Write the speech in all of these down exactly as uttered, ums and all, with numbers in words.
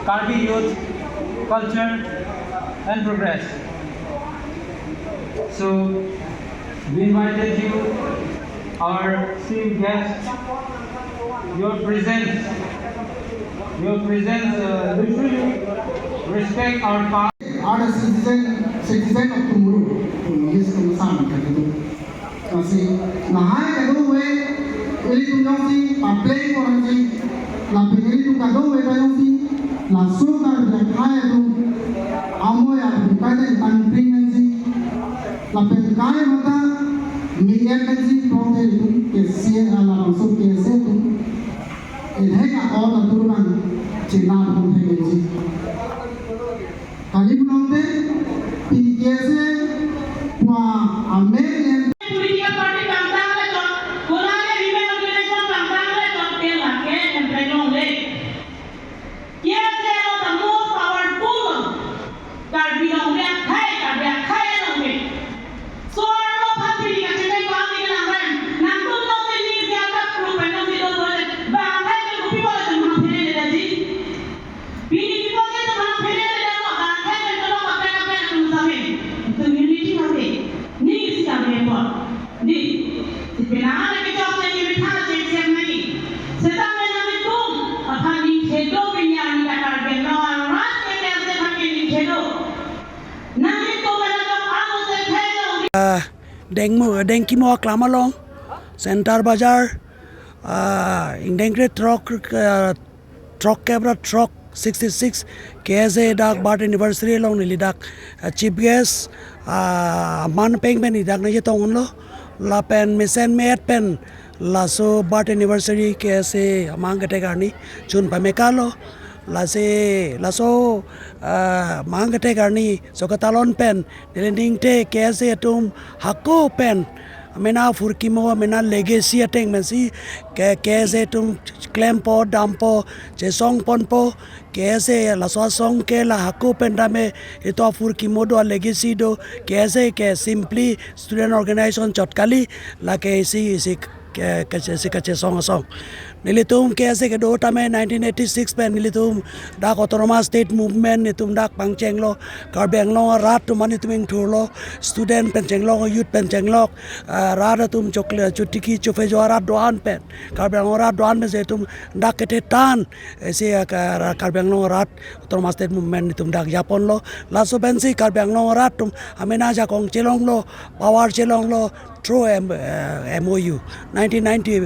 Karbi youth, culture and progress. So, we invited you, our esteemed guests, your presence, your presence, uh, literally respect our past. Are the citizen, citizen of tomorrow. English ko masam ka gitu. Lasi, lahai kadokave, ilitum jongsi, papleng orang si, lapen ilitum kadokave ta jongsi, laso Karbi akhei atum, amo ya, bukai ta tangpring nangji, lapen kai mata, mi en nangji, prong te ilitum, kesi, ala bangso kesi atum, ilhek akor atum nang, cina atum hek nangji. Kali punong te, P D K S A pua amen en. Political party pangtang le chot, konane women organization pangtang le chot, tel lake emprek longle. K S A lo the most powerful Karbi longle akhei, Karbi akhei longle. So arlo phan P D K S A ko ami ke langran, nangtum longle ni siapa group pen longle do bole, bang akhei ke kopi bole tum phan phere le daji. Bini people ke teman phere le dang lo, bang akhei pen tolong kaprek kaprek atum sabi. Itum unity mati. Ni isi sabi apa? Di. Si penang ada kechok jadi mitha cek siap nai. Setame nanglitum aphan ni kedo pinya ni dakar beno aras ke kese pakai ni kedo. Nanglitum mena dok amo se khelo. Ah, dengmo, dengkimo aklam along, Center Bazar, ah, ingdeng kre throk, ah, throkkep ra throk, sixty-six, K S A dak birth anniversary along neli dak, ah, chief guest, ah, aman peng pen neli dak nangchetong lo, lapen mesen me-et pen laso birth anniversary K S A amang ketek arni chun pameka lo, lasi laso, ah, amang ketek arni so katalon pen neli ning te K S A atum hako pen amena phurkimo, amena legacy ateng pensi ke, K S A atum klempo, dampo, chesong ponpo, K S A laso asong ke la hako pen dame, ito aphurkimo do, alegacy do, K S A ke simply student organization chot kali, lake isi, isi ke, ke, isi kachesong asong. Nelitum K S A kedo tame nineteen eighty-six pen nelitum dak autonomous state movement nelitum dak pangcheng lo, Karbi Anglong arat atum an nelitum ingthur lo, student pen chenglok, youth pen chenglok, ah, rat atum chokle, chotiki chophejo arat do-an pen, Karbi Anglong arat do-an pen si itum dak kethe tan, isi, ah, ka-, Karbi Anglong arat autonomous state movement nelitum dak japon lo, laso pensi Karbi Anglong arat atum amena jakong chelong lo, power chelong lo, through M-, eh, M O U. Nineteen ninety,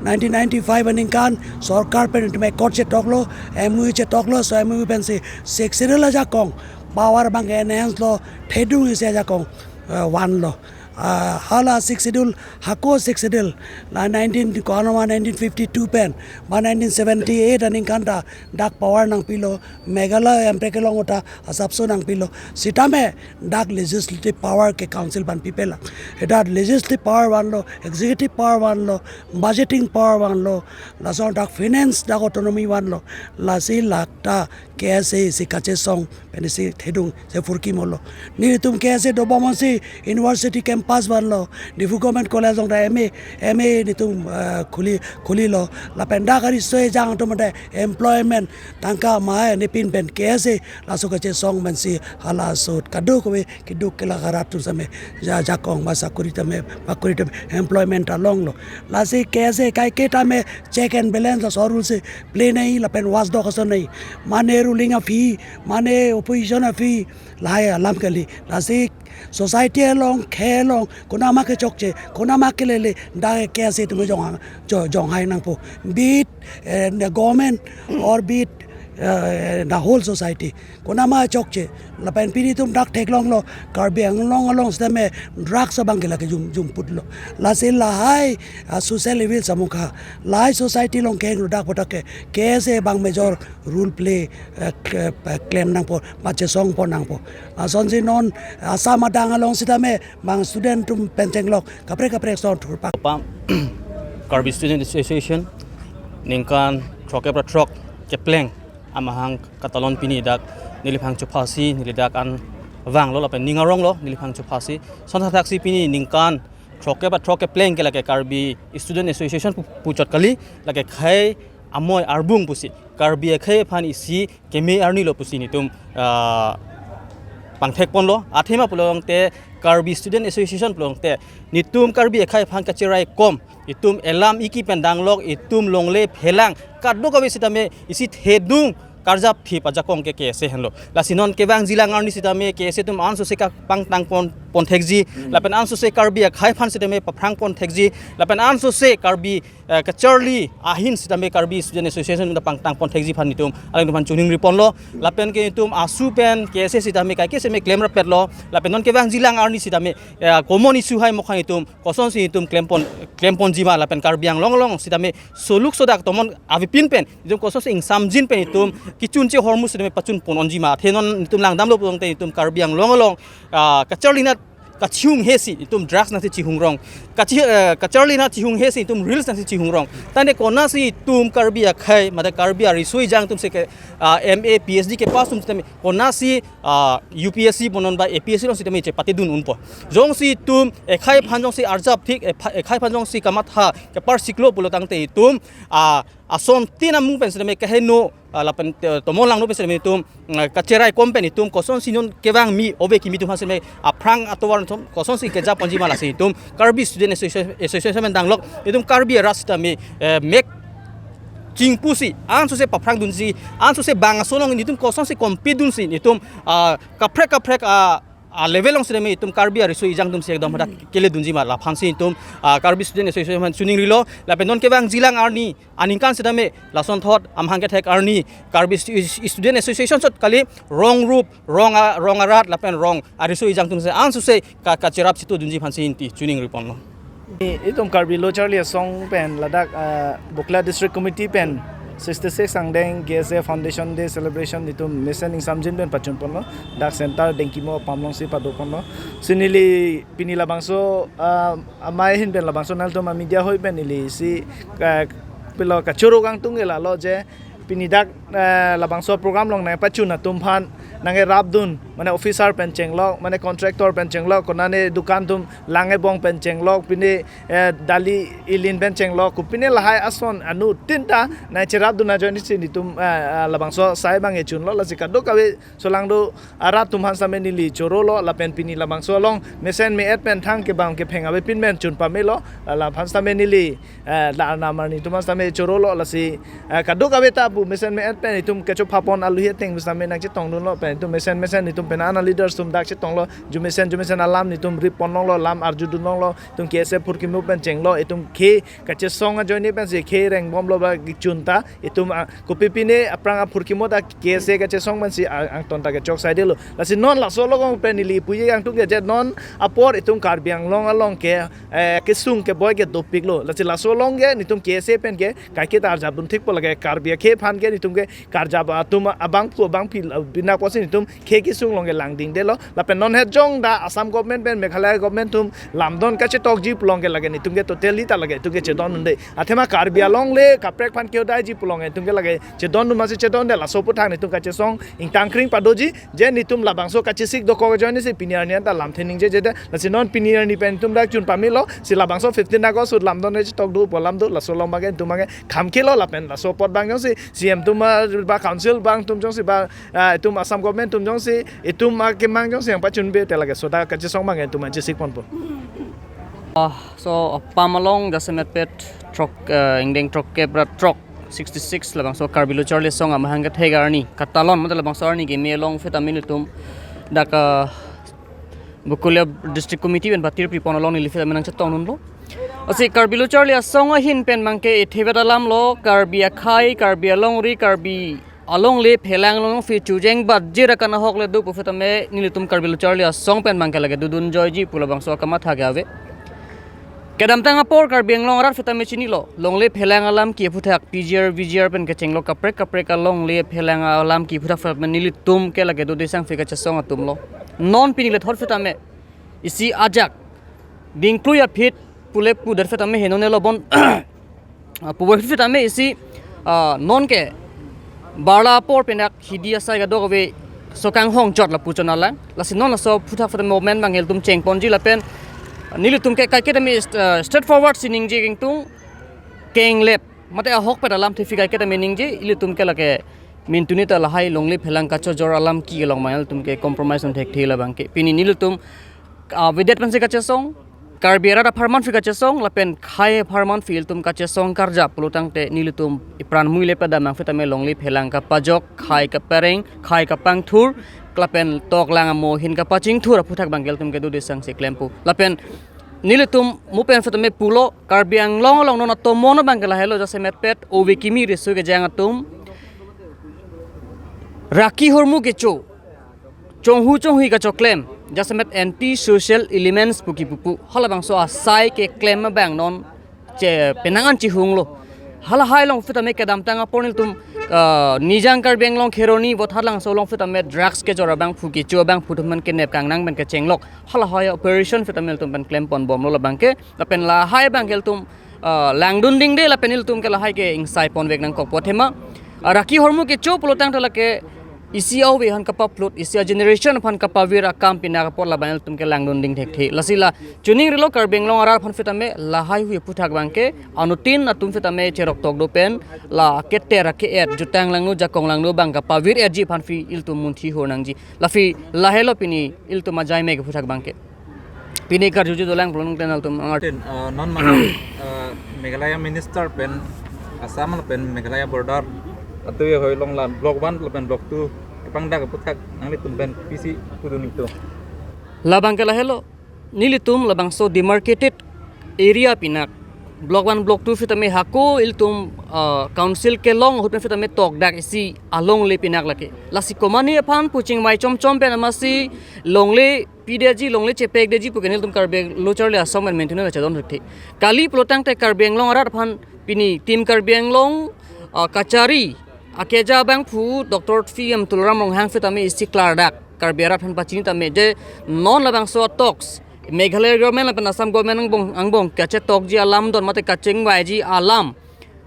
nineteen ninety-five aningkan sorkar pen itum accord chetok lo, M O U chetok lo, so M O U pensi Sixth Schedule ajakong power abang enhance lo, thedung isi ajakong, eh, van lo. Ah, hala Sixth Schedule, hako Sixth Schedule, la nineteen, ko-an ma nineteen fifty-two pen, ma nineteen seventy-eight aningkan ta dak power nangpilo, Meghalaya emprek kelong uta asapso nangpilo. Sitame dak legislative power ke council aphan pipelang. Dak legislative power vanlo, executive power vanlo, budgeting power vanlo, lason dak finance dak autonomy vanlo. Lasi lakta K S A si kachesong pensi thedung si phurkimo lo. Nelitum K S A dobom si university campus vanlo, Diphu Government College along ta M A, M A nelitum, eh, khuli, khuli lo. Lapen dak ari soi jang atum ta employment tangka ma-e nepin pen K S A laso kachesong pensi halaso kadokave keduk kelak arat atum same ja-, jakong ba sakori tame, bakori tame employment ta longlo. Lasi K S A kaike tame check and balance laso rule si play nai lapen watchdog ason nai. Mane ruling aphi, mane opposition aphi, lahai alam kali. Lasi society along, khei along, konama kechokche, konama kelele, dak K S A atum jong, jo-, jonghai nangpo. Be it, eh, the government or be it, eh, the whole society. Konama chokche, lapen pini itum dak theklong lo, Karbi Anglong along sitame drugs abang ke lake jum, jumput lo. Lasi lahai, ah, social evil samukha, lahai society along keheng dak pu ta ke, K S A abang major role play, eh, ke-, eh, klem nangpo, ba chesong pon nangpo. Lasonsi non, ah, Assam adang along sitame, bang student atum pen chenglok, kaprek kaprek ason thurpak. Pam, Karbi Student Association, ningkan throkkep ra throk kepleng amahang katalon pini dak neliphang chophasi, neli dak an vanglo lapen ning aronglo neliphang chophasi. Son thakthaksi pini ningkan throkkep ra throk kepleng ke lake Karbi Student Association pu-, puchot kali, lake khei amoi arbung pusi Karbi akhei aphan isi keme arni lo pusi netum, ah, pangthek ponlo. Athema pulote Karbi Student Association pulote netum Karbi akhei aphan kacherai kom, itum elam iki pen danglok, itum longle phelang kadokave sitame isi thedung karjap thip ajakong ke K S A henlo. Lasi non kevangjilang arni sitame K S A atum ansose kapangtang pon, pon thekji, lapen ansose Karbi akhei aphan sitame paphrang pon thekji, lapen ansose Karbi, eh, kacharli ahin sitame Karbi Student Association ta pangtang pon thekji aphan netum alangtum aphan choningri ponlo. Lapen ke netum asu pen K S A sitame kaike seme klem rapetlo. Lapen non kevangjilang arni sitame, eh, common issue hai mokha netum kosonsi netum klem pon, klem ponji ma, lapen Karbi Anglong along sitame soluk sodak tomon avepin pen netum kosonsi ingsamjin pen netum kechunche ahormu sitame pachun pon unji ma, athe non netum langdamlo pulote netum Karbi Anglong along, ah, kacharli anat kachihung hesi netum drugs nangsi chihung rong. Kachi, eh, kacharli anat chihung hesi netum reels nangsi chihung rong. Tangte konatsi netum Karbi akhei, mate Karbi ariso ejang atum si ke, ah, M A, P H D ke pass atum sitame konatsi, ah, U P S C bonon ba A P S C along sitame chepatedun unpo. Jongsi netum akhei aphan jongsi arjap thik, ekha-, akhei aphan jongsi kamatha kepar siklo pulo tangte netum, ah, asontin amung pen sitame kaheno, ah, lapen, eh, tomon langno pen sitame netum, ah, kacherai kom pen netum kosonsi non kevang mi ove kimi atum aphan sitame aphrang atovar netum kosonsi keja ponji ma, lasi netum Karbi Student Association, Association pen danglok, netum Karbi arat sitame, eh, mek chingpusi ansose paphrang dunsi, ansose bang aso along netum kosonsi compete dunsi netum, ah, kaprek kaprek, ah, ah, level along sitame netum Karbi ariso ejang atum si ekdom hadak keledunji ma, laphansi netum, ah, Karbi Student Association aphan choningrilo. Lapen non kevangjilang arni aningkan sitame lasonthot amahang kethek arni Karbi Stu-, Student Association sot kali, rong rup, rong a-, rong arat lapen rong ariso ejang atum si ansose ka, kacherap situ dunji aphansi netum choningri ponlo. Itum Karbi Lo Charli Asong pen ladak, ah, Bokila District Committee pen sixty-six angdeng K S A Foundation Day celebration itum mesen ingsamjin pen pachun ponlo. Dak center Dengkimo Pamlong si pado ponlo. Si neli pini labangso, ah, amei ahin pen labangso nangtum a media hoi pen neli si, ah, pilo kachoro kangtung ke lalo je pini dak, eh, labangso program along nangpachun atum aphan nangkerapdun, mane officer pen chenglok, mane contractor pen chenglok, konane dukan atum lang ebong pen chenglok, pine, eh, dali ilin pen chenglok, kopine lahai ason anuttin ta nangcherapdun ajoine si netum, eh, eh, labangso asai abang echunlo, lasi kadokave solangdo arat atum aphan sitame neli chorolo, lapen pini labangso along mesen me-et pen thang kebang kepheng avepin pen chun pamelo, la, laphan sitame neli, eh, la namar netum aphan sitame chorolo, lasi, eh, kadokave ta pu mesen me-et pen itum kechopha pon aluhi ateng pu sitame nangchetongdunlo, pen itum mesen mesen itum pen ana leaders atum dak chetonglo, jumesen jumesen alam netum rip ponlonglo, lam arjudunlonglo, itum K S A phurkimo pen chenglo, itum khei kachesong ajoine pensi khei rengbomlo ba kechun ta, itum, ah, kopipine aphrang aphurkimo ta K S A kachesong pensi, ah, angton ta kechok saidelo. Lasi non laso along pen neli puji kangtung ke je non apor itum Karbi Anglong along ke, eh, kesung keboi ke dopiklo. Lasi laso along ke netum K S A pen ke kaiketa arjapdun thikpo, lake Karbi akhei aphan ke netum ke karjap atum abangphu abangpi, ah, bina pusi netum khei kesung along ke langdingdelo. Lapen non het jong da Assam government pen Meghalaya government atum lamdon kachetokji pu along ke lake netum ke totally ta lake itum ke chedondunde. Athema Karbi alongle kaprek aphan kehodaiji pu along itum ke lake chedondun masi chedonde, laso aphuthak netum kachesong ingtangkring padoji, je netum labangso kachesik dokok ajoine si pini arni anta lamthe ningjejedet. Lasi non pini arni pen itum dak chun pamelo, si labangso fifteen August ahut lamdon chetokdunpo lamdo, laso along abang ke itum abang ke kham khelo, lapen laso apot abang jongsi C M atum, ah, ba council abang atum jongsi ba, ah, itum Assam government atum jongsi itum akemang jongsi nangpachunbe te lake soda kachesong abang itum nangchesik ponpo. Ah, so, ah, Pam along jasemet pet throk, ah, ingdeng throkkep ra throk, sixty-six labangso Karbi Lo Charli Asong amahang kethek arni katalon, mate labangso arni keme along aphi tame netum dak, ah, Bakulia District Committee pen batir pi pon along neli aphi tame nangchetongdunlo. Lasi Karbi Lo Charli Asong ahin pen abang ke ithevet alamlo, Karbi akhei, Karbi alongri, Karbi alongle phelang along aphi chujeng bat jira kana ahokle do pu aphi tame nelitum Karbi Lo Charli Asong pen abang ke lake dodun joiji pu labangso akamatha ke ave. Kedamtang apor Karbi Anglong arat aphi tame chinilo, longle phelang alam ke aphuthak P G R, V G R pen kechenglo, kaprek kaprek alongle phelang alam ke aphuthak aphi tame nelitum ke lake dodisang aphi kachesong atumlo. Non pini lethot aphi tame isi ajak dingklui aphi pule pudet aphi tame henone lo bon. Ah, puvoiphit tame isi, ah, non ke barla apor pen dak hidi asai kadokave sokanghong chot lapu chot alang. Lasi non laso aphuthak aphi tame movement abang ilitum chengponji lapen nelitum ke kaiketa tame, ah, straightforward si ningje kangtung, kenglep Mate ahokpet alamthe fika ke ta meaning je ilitum ke lake mintuni ta lahai longle phelang kachojor alam kelong ma ilitum ke compromise un thekthe labang ke. Pini nelitum, ah, vedet pensi kachesong, Karbi arat apharman phi kachesong, lapen khei apharman phi ilitum kachesong karjap pulotangte nelitum ipran mui le padam nangphi tame longle phelang kapajok, khei kapareng, khei kapangthur, lapen toklang amo ahin kapachingthur aphuthak abang ke ilitum kedo desang si klempo. Lapen nelitum mo pen phi tame pulo, Karbi Anglong along non atomon abang ke lahelo jasemet pet ove kimi riso kejang atum raki hormu kecho, chonghu chonghui kachoklem, jasemet anti social elements pu kipu pu. Halabangso asai keklem abang non che penang an chihunglo. Halahai along phi tame kedamtang apor nelitum, ah, Nijang Karbi Anglong Kheroni Vothatlangso along phi tame drugs kejor abangphu kecho abangphu atum aphan kenep kangnang pen kechenglok. Halahai operation phi tame ilitum pen klemponbomlo labang ke. Lapen lahai abang ke ilitum, ah, langdun dingde lapen ilitum ke lahai ke ingsaipon vek nangkokpo athema, ah, raki hormu kecho pulotangte lake isi ove aphan kapaplut, isi a-generation aphan kapavir akam pinak apot labang ilitum ke langdun ding thekthe. Lasi la chuning rilo Karbi Anglong arat aphan phi tame lahai hui aphuthak abang ke anuttin atum phi tame cherok tok do pen la keter ake-et jutang langno jakong langno abang kapavir-etji aphan phi ilitum munthi hor nangji. Laphi lahelo pini ilitum ajai me kephuthak abang ke. Pini karjuji dolang pulo nangten ilitum angar. Tin, eh, non mana, eh, Meghalaya minister pen Assam lapen Meghalaya border atu ya hoi along la block one lapen block two kepangdak aphuthak nanglitum pen pisi pudun itu. Labang ke lahelo, nelitum labangso demarcated area pinak, block one, block two phi tame hako ilitum, ah, council kelong ahut pen phi tame tokdak isi alongle pinak lake. Lasi komane aphan puching mai chom chom pen amatsi longle pidetji, longle chepekdetji pu ke nelitum Karbi lo charli asong pen mintuni ta chedon thekthe. Kali pulotangte Karbi Anglong arat aphan pini Team Karbi Anglong, ah, kachari akeja abangphu Doctor P M Tuliram Ronghang phi tame isi klardak Karbi arat aphan pachini tame je non labangso talks Meghalaya government lapen Assam government angbong angbong kachetokji alam don mate kachingvaiji alam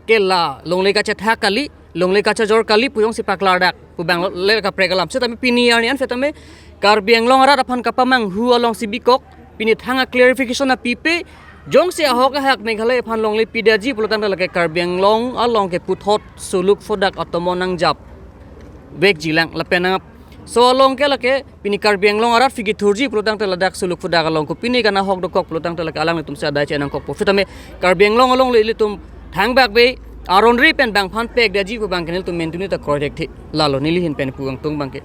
ke la longle kachethak kali, longle kachojor kali pu jongsi paklardak pu abang le kaprek alam. Setame pini arni an setame Karbi Anglong arat aphan kapamanghu alongsi bikok, pini thang a-clarification apipe, jongsi ahok ahak Meghalaya aphan longle pidetji pulotangte lake Karbi Anglong along ke puthot suluk phudak atomon nangjap vekji lang lapen nang so along ke lake pini Karbi Anglong arat phi kethurji pulotangte ladak suluk phudak along kopine kana hok dokok pulotangte lake alanglitum si adai chenangkokpo. Phi tame Karbi Anglong alongle ilitum thangbak be aron ri pen bangphan pekdetji pu abang ke nelitum mintuni ta kroi thekthe. Lalo neli ahin pen pu angtung abang ke.